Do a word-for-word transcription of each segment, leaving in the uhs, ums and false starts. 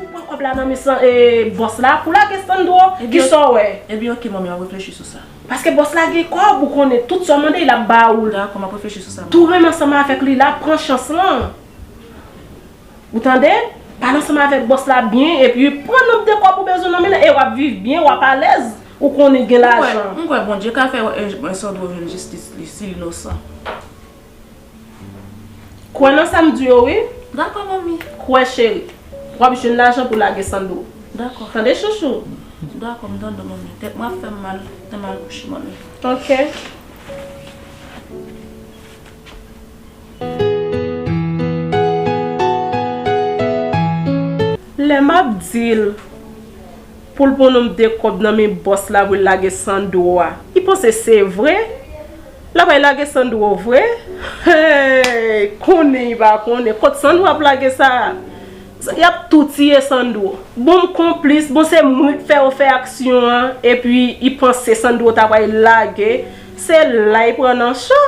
Ou pran kòb la nan men san, e, bòs la pou lage Sandro. Ebyen, kisa w wè? Ebyen, oke, manmi, m ap reflechi sou sa. Paske bòs la gen kòb, ou konnen, tout sa w mande, l ap ba ou l. Dakò, m ap reflechi sou sa. Tou renmen ansanm avèk li, l ap pran chans lan. Ou tande? Pale ansanm avèk bòs la byen, epi pran nonb de kòb ou bezwen nan men l, e w ap viv byen, w ap alèz, ou konnen gen lajan. M kwè, m kwè Bondye ka fè, e, Sandro jwenn jistis li, si l inosan. Kwè nan sa m di yo, wi. Dakò, manmi. Kwè, cheri. W ap jwenn lajan pou lage Sandro. Dakò. Tande, chouchou? Dakò, m tande w, manmi. Tèt mwen ap fè m mal, tèt m al kouche, manmi. Oke. Lè m ap di l pou l pran nonb de kòb nan men bòs la pou l lage Sandro a, li panse se vre? L ap al lage Sandro vre? Hey! Konnen li pa konnen. Kot Sandro ap lage sa? Y ap tou tiye Sandro. Bon, m konplis. Bon, se mwen k fè yo fè aksyon an. Epi, li panse Sandro ta pral lage. Se la li pran nan cho.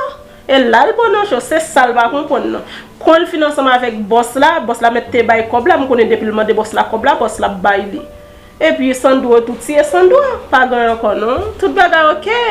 E la l pran nan cho, se sa l pa konprann nan. Kon l fin ansanm avèk bòs la, bòs la mèt te bay kòb la, m konnen depi l mande bòs la kòb la, bòs la ap bay li. Epi Sandro tou tiye Sandro, pa gen ankò non. Tout bagay oke.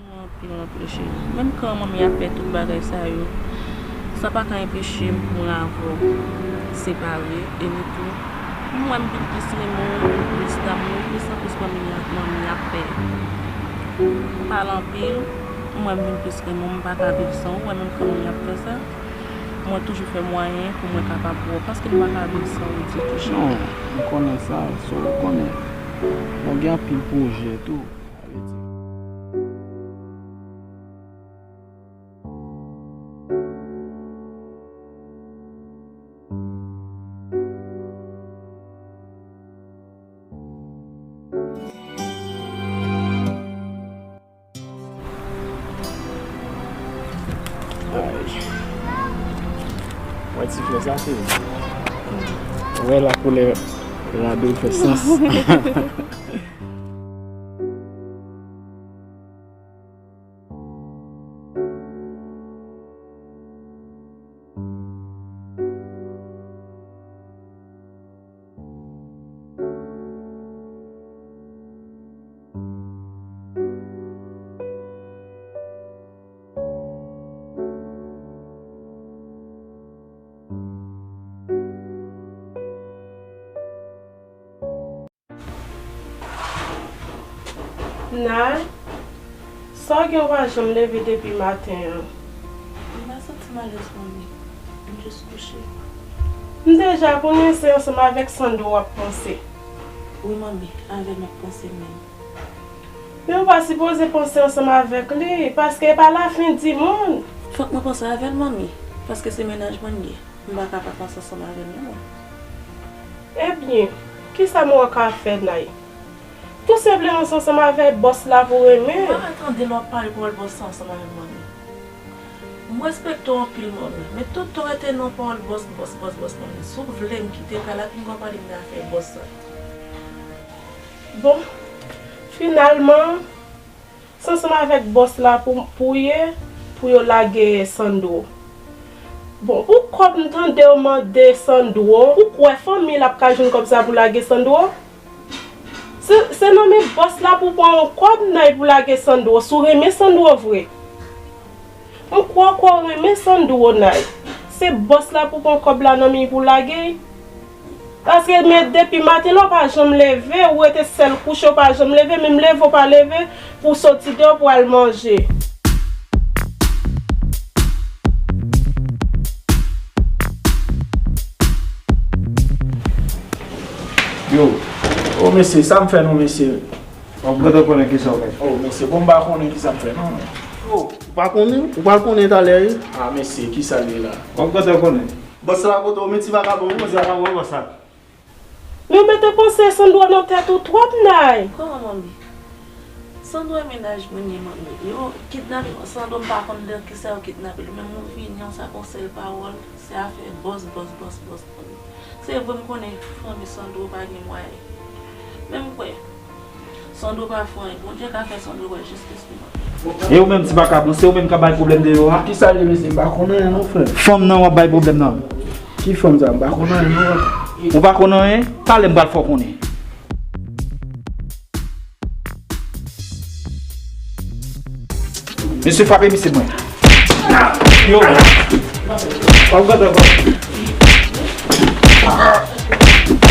Mwen anpil, anpil cheri. Menm kan manmi ap fè tout bagay sa yo, sa pa ka enpeche m pou mwen avè w separe. Epi tou, m wè m vin plis renmen w, m vin plis damou w, plis anplis manmi ap, manmi ap fè. M pale anpil, m wè m vin plis renmen w, m pa ka viv san ou, w wè menm kan manmi ap fè sa. Mwen toujou fè mwayen pou mwen kapab wè w, paske m pa ka viv san ou ditou, cheri. Non, m konnen sa, so, ou konnen. Mwen gen anpil pwojè tou. Ay. Wè ti flè sa, cheri. Wè la koulè rado fè sans. Nay, sa w gen, ou pa janm leve depi maten an? M pa santi m alèz, manmi. M jis kouche. M deja konnen se ansanm avèk Sandro w ap panse. Wi, manmi, avè l m ap panse menm. Men ou pa sipoze panse ansanm avèk li, paske e pa lafen di monn. Fòk mwen panse avè l, manmi, paske se mennaj mwen l ye. M pa ka pa panse ansanm avè l, non. Ebyen, kisa m wè w ka fè, Nay? Tou senpleman, se ansanm avè bòs la pou renmen. Mwen pa tande lè w ap pale pawòl bòs la ansanm avè m, manmi. M respekte w anpil, manmi, men tout tan w rete nan pawòl bòs, bòs, bòs, bòs, manmi. Si w vle m kite kay la, pinga w pale m de afè bòs la. Bon, finalman, se ansanm avèk bòs la pou, pou w ye, pou yo lage Sandro. Bon, pou kòb m tande w mande Sandro, ou kwè fanmi l ap ka jwenn kòb sa pou lage Sandro? Se, se nan men bòs la pou w pran yon kòb, Nay, pou lage Sandro, si w renmen Sandro vre. M kwè w kwè w renmen Sandro, Nay. Se bòs la pou w pran kòb la nan men l pou w lage l. Paske men depi maten la w pa janm leve, ou rete sèl kouche, w pa janm leve, menm leve w pa leve pou w soti deyò pou w al manje. Yo, o mesye, sa m fè non, mesye? W ap gentan konnen kisa w fè. O mesye, bon, m pa konnen kisa m fè non. O, ou pa konnen? Ou pral konnen talè wi. A mesye, kisa l ye la? W ap gentan konnen. Bòs la kote w, men ti vakabon wi. Ti vakabon wi, bòs la. Men w mete panse Sandro nan tèt ou twòp, Nay. Kòman, manmi? Sandro e mennaj mwen ye, manmi. Yo kidnape Sandro, m pa konn de kisa yo kidnape l. Menm ou vini, yon sa k yon sèl pawòl, se afè bòs, bòs, bòs, bòs, manmi. Se vre, m konnen fanmi Sandro pa gen mwayen. Men m kwè Sandro pa fè anyen. Bondye ka fè Sandro wè jistis li, manmi. E ou menm, ti vakabon, se ou menm k ap bay pwoblèm deyò a? Kisa l ye, mesye? M pa konn anyen non, frè. Fanm nan w ap bay pwoblèm nan. Ki fanm sa? M pa konn anyen non, frè. Ou pa konn anyen? Talè m pral fè w konnen. Mesye, frape misye mwen. Yo. W ap gade ankò.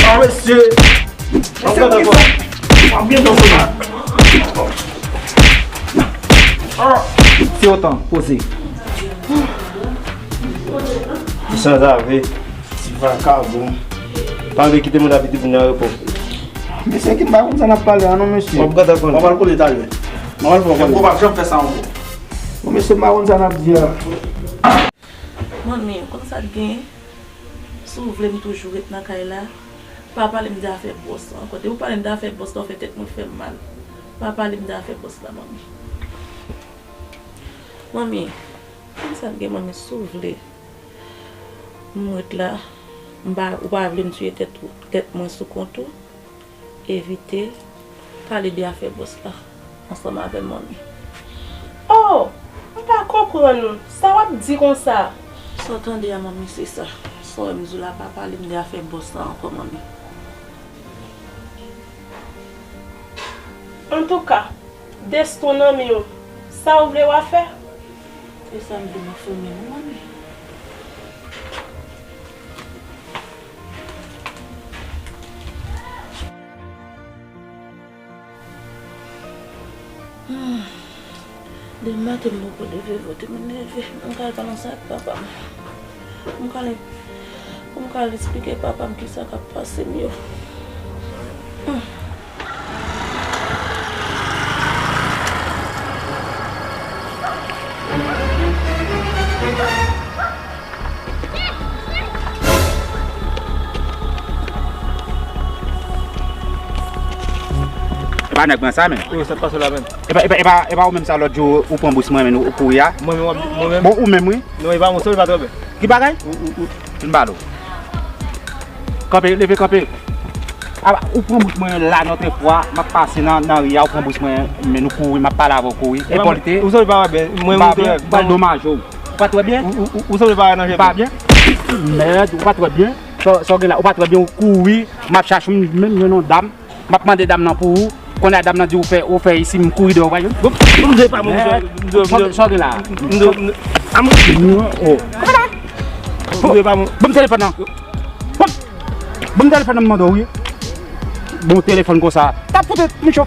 A mesye. W ap gade ankò. W ap byen gade ankò. Se otan, poze. Sanzave, ti vakabon. Pa vle kite manda pitit moun nan repon. Mesye, ki m pa konn sa n ap pale a non, mesye. W ap gade ankò. W ap al konnen talè. W ap al fè w konnen. Ou p ap janm fè sa ankò. Bon, mesye, m pa konn sa n ap di a. Manmi, ou konn sa k genyen? Si w vle m toujou ret nan kay la, pa pale m de afè bòs la ankò. Depi w pale m de afè bòs la, w fè tèt mwen fè m mal. Pa pale m de afè bòs la, manmi. Manmi, konn sa k gen, manmi, si w vle. M ret la, m pa, ou pa vle m tiye tèt ou, tèt mwen sou kont ou. Evite pale de afè bòs la ansanm avè m, manmi. Oh, m pa konprann ou. Sa w ap di konsa? Sa w tande a, manmi, se sa. Sa w wè m di w la, pa pale m de afè bòs la ankò, manmi. Antouka, desten w nan men w. Sa w vle w a fè. Se sa m vle nan fanmi m, manmi. Hmm. Demen maten m poko leve, pote m leve. M ka al pale ansanm ak papa m. M ka al, pou m ka al esplike papa m kisa k ap pase m yo. Hmm. E pa nèg mwen sa, men. Wi, sa t pase la, men. E pa, e pa, e pa, e pa ou menm sa lòt jou ou pran bous mwen, men ou kouri a? Mwen menm, mwen menm? Bon, ou menm, wi. Non, e pa mwen, sa, e pa trè byen. Ki bagay? Ou, ou, ou. Vin ba l ou. Kanpe, leve kanpe. A, ou pran bous mwen la, nòtre fwa, m ap pase nan, nan ri a, ou pran bous mwen, men nou kouri, m ap pale avè w kouri. Enpòlite. Ou sanble pa wè byen. Mwen, mwen, mwen, mwen, mwen, domaje w. Ou pa trè byen? Ou, ou, ou, ou sanble pa wè nan jete. Ou pa byen? Mèd, ou pa trè byen. Sa, sa w gen la, ou pa trè byen, ou kouri, m ap chache w, m menm jwenn yon dam. M ap mande dam nan pou ou. Kounye a dam nan di ou fè, ou fè isi, m kouri deyò, w pa jwenn. Bon, bon, m di pa mwen, mwen, mwen, sa w gen la? Mwen, mwen, a mwen. Oh. Mwen, mwen, pa mwen. Ban m telefòn nan. Ban m, ban m telefòn nan, m mande w, wi. Bon, telefòn konsa. T ap fout, Micho.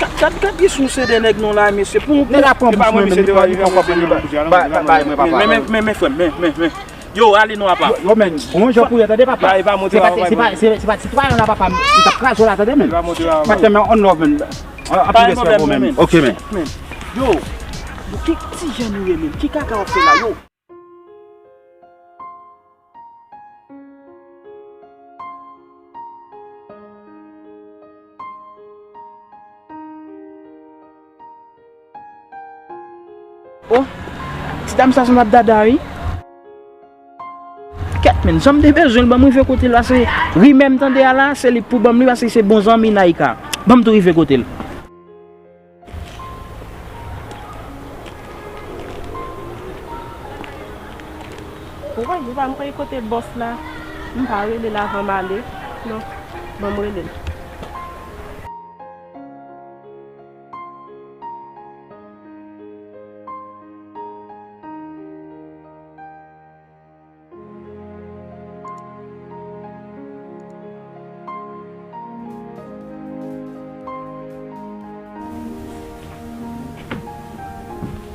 Gad, gad, gad, gad, gad, sou se de nèg nou la, mesye. Pou, pou, nèg la pran bouch mwen, men li pa, li pa konprann, li pa, ba, ba, ba, ba, ba, men, men, men, men, frè m, men, men, men. Yo, ale non, apa. Yo, men, bon jan pou yo, tande, papa. Ba, e pa monte la, papa, se pa, se, se pa ti twa la, papa. Li t ap kraze w la, tande, men. E pa monte la, papa. Patè, men, on love, men. Anpil respè pou ou, men. Ok, men. Men. Yo, yo, ki ti jan nou ye, men? Ki kaka w ap fè la, yo? Oh, ti dam sa sanble ap dada, wi. Kèt, men, jan m te bezwen l, ban m rive kote l, paske rimè m tande a la, se li k pou ban m li, paske se bon zanmi Naïka. Ban m tou rive kote l. Woy, ou pa m konnen kote bòs la. M pa rele l avan m ale. Non, ban m rele l.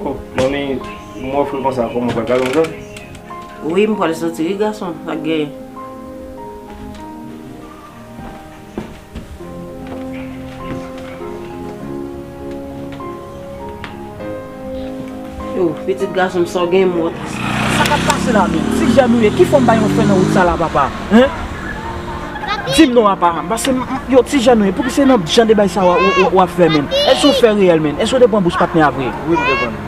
Oh, manmi, m ofri konsa, kòman w pral pale konsa? Wi, m pral soti, wi, gason, sa k genyen? Yo, pitit gason m, sa w gen mòt. Sa k ap pase la menm? Ti jèn ou ye, ki fòm bay yon fè nan wout sa la, papa? Hein? Di m non, papa. Paske m, m, yo, ti jèn ou ye, pouki se nan jan de bay sa w, w, w, w ap fè, menm? Èske w fè reyèl, menm? Èske w te pran bous patnè a vre? Wi, m te pran.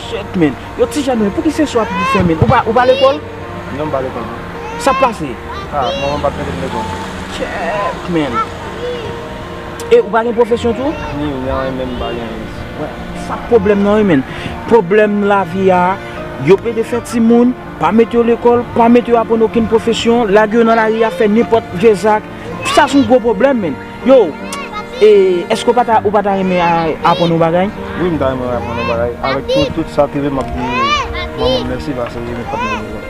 Shit, menm. Yo, ti jèn ou ye, pouki se swa pou fè, menm? Ou pa, ou pa lekòl? Non, m pa lekòl. Sa k pase? Ah, manman m pa t mete m lekòl. Shit, menm. E ou pa gen pwofesyon tou? Ni, ni anyen, menm pa gen anyen. Wè, sa pwoblèm nan, wi, menm. Pwoblèm lavi a, yo plede fè timoun, pa mete yo lekòl, pa mete yo aprann okenn pwofesyon, lage yo nan lari a, fè nenpòt vye zak. Sa se yon gwo pwoblèm, menm. Yo, e, èske w pa ta, ou pa ta renmen a, aprann yon bagay? Wi, m ta renmen aprann yon bagay. Avèk tout, tout sa k rive m, m ap di manman m mèsi paske li mete m lekòl.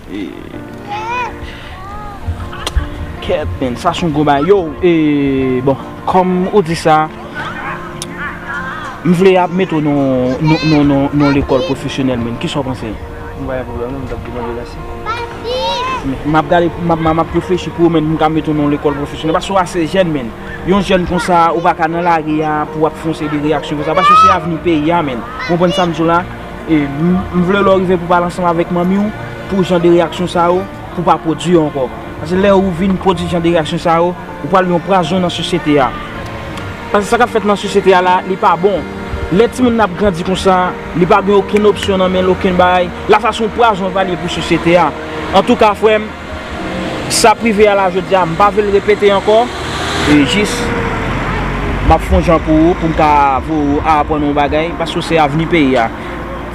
E, kèt, menm, sa se yon gwo bagay. Yo, e, bon, kòm ou di sa, m vle ap mete w nan, nan, nan, nan, nan lekòl pwofesyonèl, menm. Kisa w panse? M pa gen pwoblèm, non, m t ap di Bondye mèsi. M ap gade, m ap, m ap reflechi pou ou, menm, m ka mete w nan lekòl pwofesyonèl. Paske w ase jèn, menm. Yon jèn konsa, ou pa ka nan lari a pou w ap fè yon seri de reyaksyon konsa. Paske se avni peyi a, menm. Ou konprann sa m di w la? E m, m vle lè w rive pou w pale ansanm avèk manmi w, pou jan de reyaksyon sa yo, pou w pa pwodui yo ankò. Paske lè ou vin pwodui jan de reyaksyon sa yo, ou pral yon pwazon nan sosyete a. Paske sa k ap fèt nan sosyete a la, li pa bon. Lè timoun nan ap grandi konsa, li pa gen okenn opsyon nan men l, okenn bagay. La, sa se yon pwazon l pral ye pou sosyete a. Antouka, frè m, sa k rive a la jodi a, m pa vle l repete ankò. E jis, m ap fè yon jan pou ou, pou m ka voye w aprann yon bagay, paske w se avni peyi a.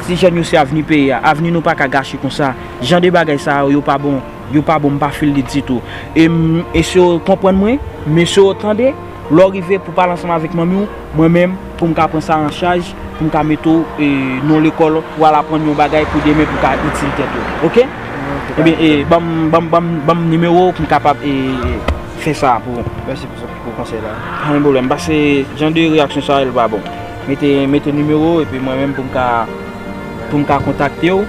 Ti jèn yo se avni peyi a. Avni nou pa ka gache konsa. Jan de bagay sa yo, yo pa bon. Yo pa bon, m pa fil li ditou. E m eseye w konprann mwen, m eseye w tande. Lè w rive pou pale ansanm avèk manmi w, mwen menm, Pou m ka pran sa an chaj, pou m ka mete w, e, nan lekòl, pou w al aprann yon bagay pou demen pou w ka itil tèt ou. Oke? Ok, ebyen, e, ban m, ban m, ban m, ban m nimewo w pou m kapab, e, fè sa pou ou. Mèsi pou, pou konsèy la. Pa gen pwoblèm, paske jan de reyaksyon sa yo, li pa bon. Mete, mete nimewo w, epi mwen menm pou m ka, pou m ka kontakte w.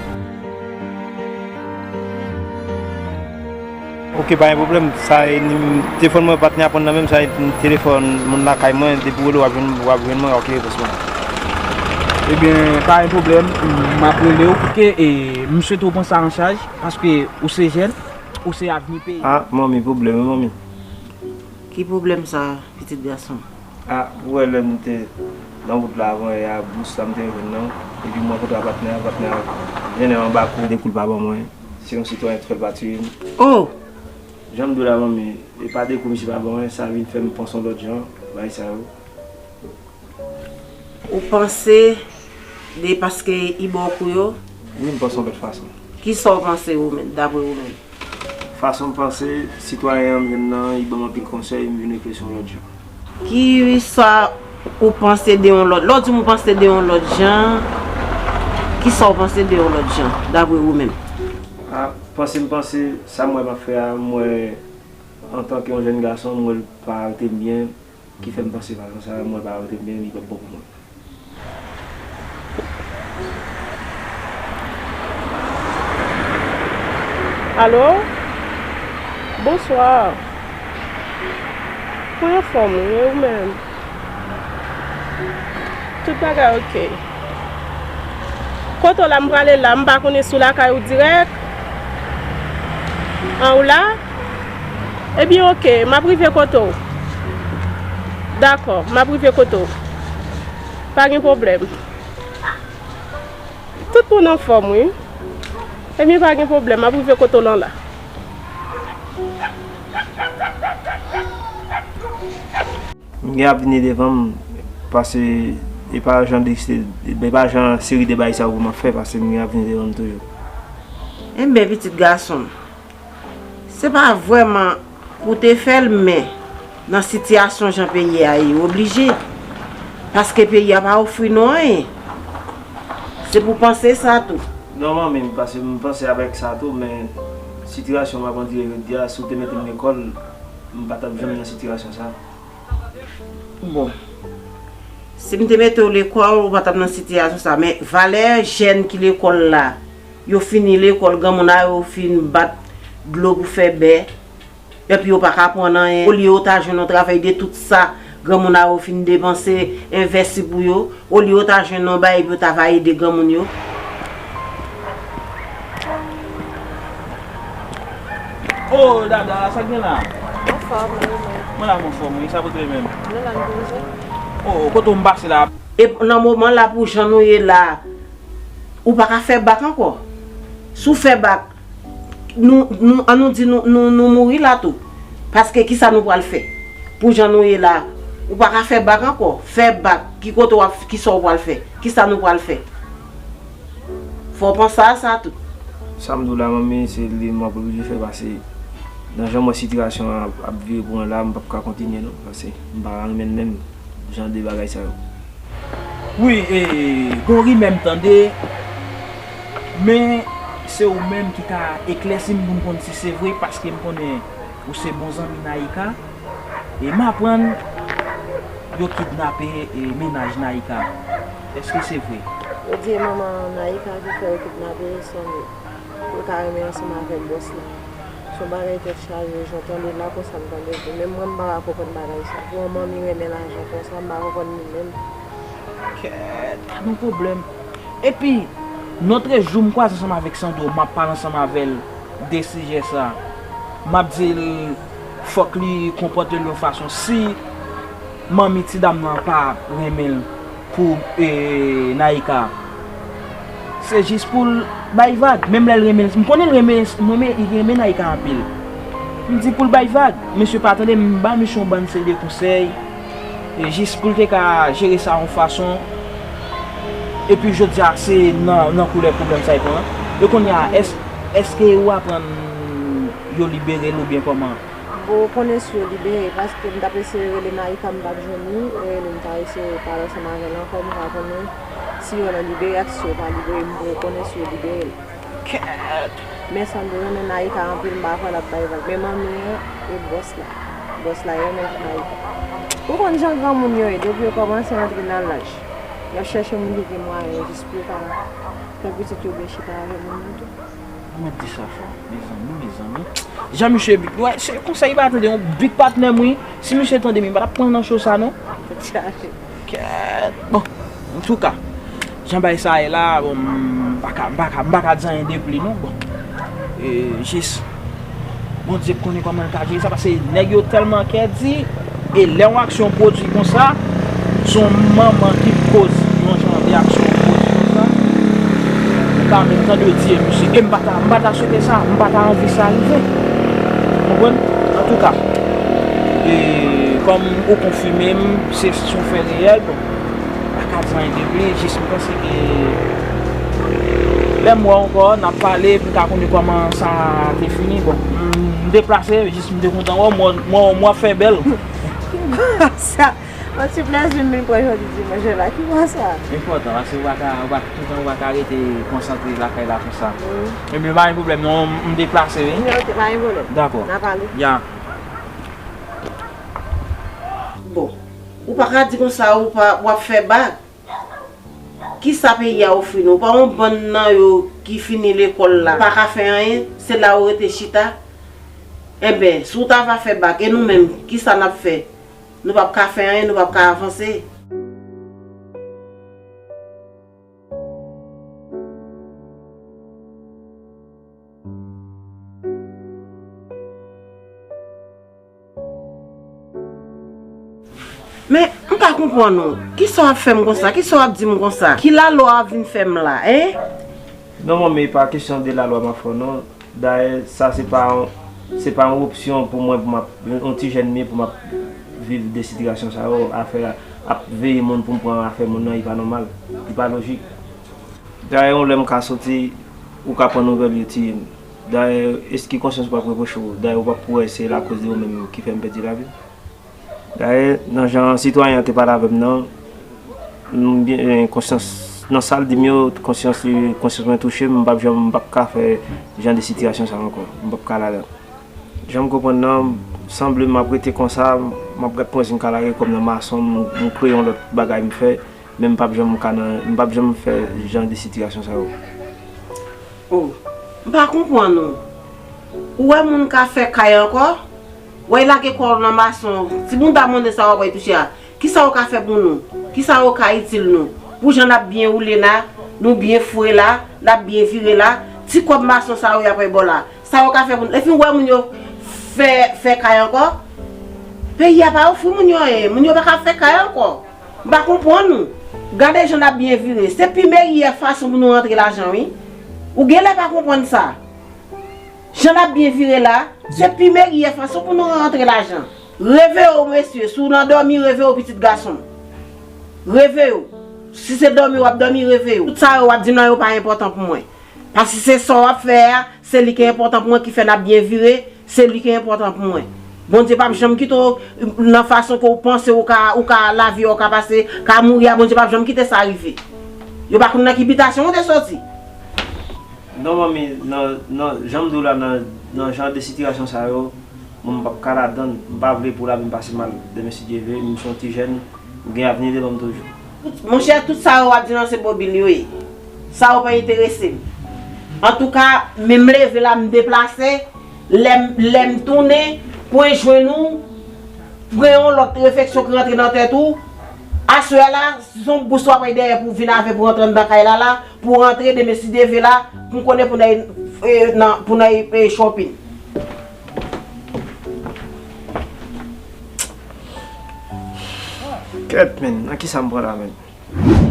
Ok, pa gen pwoblèm. Sa e nim-, telefòn mwen pa t ni aprann nan menm, sa e telefòn moun lakay mwen, depi w rele w ap jwenn, w ap jwenn mwen, ok, bòs mwen. Ebyen, pa gen pwoblèm, m ap rele w. Ok, e, m swete w pran sa an chaj, paske ou se jèn, ou se avni peyi. Ah, manmi, pwoblèm, wi, manmi. Ki pwoblèm sa, pitit gason? Ah, ou wè lè m te nan wout la avan yè a, bous la m te jwenn nan, epi m rankontre ak patnè a, patnè a mennen anba kou, de kou l pa ban mwen. Se yon sitwayen ki fè l pa tiye m. Oh! Jan m di w la, manmi, e pa de kou misye pa ban mwen, sa vin fè m panse yon lòt jan, bagay sa yo. Ou panse de paske i ba w kou yo? Wi, m panse yon lòt fason. Kisa w panse ou menm, dapre ou menm? Fason m panse, sitwayen an m jwenn nan, li ban m anpil konsèy, m vin reflechi yon lòt jan. Kisa ou panse de yon lòt? Lè w di m ou panse de yon lòt jan, kisa w panse de yon lòt jan, dapre ou menm? A, panse m panse, sa m wè m ap fè a, m wè antanke yon jèn gason, m wè l pa rete m byen. Ki fè m panse fason sa, mwen pa rete byen, li p ap bon pou mwen. Alo? Bonswa. Mwen anfòm, wi, e ou menm? Tout bagay oke. Kote w la, m prale la, m pa konnen si w lakay ou dirèk. An, ou la? Ebyen, oke, m ap rive kote w. Dakò, m ap rive kote w. Pa gen pwoblèm. Tout moun anfòm, wi. Ebyen, pa gen pwoblèm, m ap rive kote w lan la. M gen ap vini devan m, paske e pa jan de, e pa jan seri de bagay sa yo pou m ap fè, paske m gen ap vini devan m toujou. Enben, pitit gason m, se pa vrèman pou te fè l, men nan sitiyasyon jan peyi a ye, oblije. Paske peyi a pa ofri nou anyen. Se pou panse sa tou. Non, manmi, paske m panse avèk sa tou, men sitiyasyon m ap andire jodi a, si w te mete m lekòl, m pa t ap janm nan sitiyasyon sa. Bon. Si m te mete w lekòl, ou pa t ap nan sitiyasyon sa. Men valè jèn ki lekòl la, yo fini lekòl, granmoun a yo fin bat dlo pou fè bè, epi yo pa ka pran anyen. Olye yo ta jwenn yon travay de tout sa granmoun a yo fin depanse, envèsti pou yo, olye yo ta jwenn yon bagay pou yo ta va ede granmoun yo. Oh, Dada, sa k gen la? Anfòm, wi, men. Mwen la, m anfòm, wi, sa pote menm. Nou la, nou poze. Oh, kote w m pase la? E nan moman la, pou jan nou ye la, ou pa ka fè bak ankò. Si w fè bak, nou, nou, an nou di nou, nou, nou mouri la tou. Paske kisa nou pral fè? Pou jan nou ye la, ou pa ka fè bak ankò. Fè bak, ki kote w ap, kisa w pral fè? Kisa nou pral fè? Fò w panse a sa tou. Sa m di w la, manmi, se li m ap oblije fè, paske nan jan m wè sitiyasyon an ap, ap vire pou mwen la, m p ap ka kontinye non, paske m pa renmen l menm, jan de bagay sa yo. Wi, e, gon rimè m tande, men se ou menm ki ka eklèsi m pou m konn si se vre, paske m konnen ou se bon zanmi Naïka. E m aprann yo kidnape, e, mennaj Naïka. Èske se vre? Yo di e manman Naïka ki fè yo kidnape Sonny pou l ka renmen ansanm avèk bòs la. Se yon bagay tèt chaje, jan w tande l la, konsa m tande l tou. Menm mwen, m pa ka konprann bagay sa. Pou yon manmi renmen lajan konsa, m pa konprann li menm. Kèt, pa gen pwoblèm. Epi, lòt jou, m kwaze ansanm avèk Sandro, m ap pale ansanm avè l de sijè sa. M ap di l, fòk li konpòte l yon fason. Si manmi ti dam nan pa renmen l pou, e, Naïka, se jis pou l bay vag. Menm lè l renmen l, m konnen l renmen, m renmen, li renmen Naïka anpil. M di pou l bay vag. Mesye pa tande, m ba mesye yon bann seri de konsèy. E jis pou l te ka jere sa yon fason. Epi jodi a, se nan, nan koulè pwoblèm sa yo pran. E kounye a, èske ou aprann yo libere l oubyen kòman? Pou konnen si yo libere, paske m t ap eseye rele Naïka, m p ap jwenn li, e rele m ta eseye pale ansanm avè l ankò, m pa konnen si yo nan libere ak si yo pa libere, m pou konnen si yo libere l. Kèt! Men Sandro renmen Naïka anpil, m pa kwè l ap bay vag. Men manmi an e bòs la. Bòs la renmen Naïka. Ou konn jan granmoun yo ye, depi yo kòmanse antre nan laj, y ap chèche moun ki gen mwayen jis pou yo ka fè pitit yo byen chita avè moun nan tou. Ou mèt di sa fò, mezanmi, mezanmi. Jan misye, wè, se konsa li pa tande yon big patnè m wi. Si misye tande m, li pa t ap pran nan cho sa non. Kèt. Bon, antouka, jan bagay sa ye la, bon, m pa ka, m pa ka, m pa ka di anyen de pli non. Bon, e, jis Bondye konnen kòman l ka jere sa, paske nèg yo tèlman kè di, e lè yon aksyon pwodui konsa, se yon manman ki koz yon jan de aksyon pwodui konsa. Ou pa menm tande yo tiye misye. E m pa ta, m pa ta swete sa, m pa ta anvi sa rive. Konprann? Antouka, e kòm ou konfime m, se, se yon fè reyèl, bon, m pa ka di anyen de pli, jis m panse ke lè m wè w ankò, n ap pale, pou m ka konnen kòman sa te fini. Bon, m, m deplase, jis m te kontan wè w, m wè, m wè, m wè w ap fè bèl. Ki bò sa? Yon ti plèzi m vin pran jodi dimanch la. Ki bò sa? Enpòtan, paske ou pa ka, ou pa, toutan ou pa ka rete konsantre lakay la konsa. Wi. Ebyen, pa gen pwoblèm, non, m deplase, wi. Ok, pa gen pwoblèm. Dakò. N a pale. Ya. Bon, ou pa ka di konsa, ou pa, w ap fè bak. Kisa peyi a ofri nou? Pa yon bann nan yo ki fini lekòl la pa ka fè anyen, se la yo rete chita. Enben, si w ta va fè bak, e nou menm, kisa n ap fè? Nou p ap ka fè anyen, nou p ap ka avanse. Men, m pa konprann ou. Kisa w ap fè m konsa? Kisa w ap di m konsa? Ki lalwa w ap vin fè m la, en? Non, manmi, e pa kesyon de lalwa m ap fè w, non. Dayè, sa se pa yon, se pa yon opsyon pou mwen, pou m ap, yon ti jèn m ye, pou m ap viv de sitiyasyon sa yo, afè ap veye moun pou m pran afè moun nan, li pa nòmal, li pa lojik. Dayè, yon lè m ka soti, ou ka pran nouvèl yo tiye m. Dayè, èske konsyans ou p ap repwoche w? Dayè, ou p ap wè se lakoz de ou menm ki fè m pèdi lavi m? Dayè, nan jan sitwayen an te pale avè m nan, m byen, konsyans, nan sa l di m yo, konsyans li, konsyans mwen touche m, m p ap janm, m p ap ka fè jan de sitiyasyon sa ankò. M p ap ka ladan l. Jan m konprann nan, sanble m ap rete konsa, m ap gad pwen si m ka lage kò m nan mason, m, m kreye yon lòt bagay m fè, men m p ap janm ka nan, m p ap janm fè jan de sitiyasyon sa yo. Oh, m pa konprann ou. Ou wè moun ka fè kay ankò? Wè y lage kò w nan mason, ti bounda monnen sa w ap bay touche a. Kisa yo ka fè pou nou? Kisa yo ka itil nou? Pou jan n ap byen woule la, nou byen fre la, n ap byen vire la, ti kòb mason sa yo y ap bay bò la. Sa yo ka fè pou nou? Epi w wè moun yo fè, fè kay ankò? Peyi a pa ofri moun yo anyen. Moun yo pa ka fè kay ankò. M pa konprann ou. Gade jan n ap byen vire. Se pi meyè fason pou nou rantre lajan, wi. Ou genlè pa konprann sa. Jan n ap byen vire la, se pi meyè fason pou nou rantre lajan. Reveyo, mesye, si w nan dòmi, reveyo, pitit gason m. Reveyo. Si se dòmi w ap dòmi, reveyo. Tout sa yo w ap di m nan yo pa enpòtan pou mwen. Paske se sa w ap fè a, se li ki enpòtan pou mwen, ki fè n ap byen vire, se li ki enpòtan pou mwen. Bondye p ap janm kite w nan fason ke w panse ou ka, ou ka, lavi a w ka pase, ka mouri a, Bondye p ap janm kite sa rive. Yo pa konn nan ki bitasyon ou te soti. Non, manmi, nan, nan, jan m di w la, nan, nan jan de sitiyasyon sa yo, mwen, m p ap ka ladan l. M pa vle pou lavi m pase mal. Demen, si Dye vle, m se yon ti jèn, m gen avni devan m toujou. Monchè, tout sa yo w ap di nan se bobil yo ye. Sa yo pa enterese m. Antouka, men m leve la, m deplase, lè m, lè m tounen, pou m jwenn ou, pran yon lòt refleksyon ki rantre nan tèt ou. Aswè a la, se yon bous w ap pran dèyè pou w vin avè pou w rantre anndan kay la la, pou w rantre demen si Dye vle la, pou m konnen pou n al, e, nan, pou n al, e, shopping. Kèt, menn, nan kisa m pran la, menn?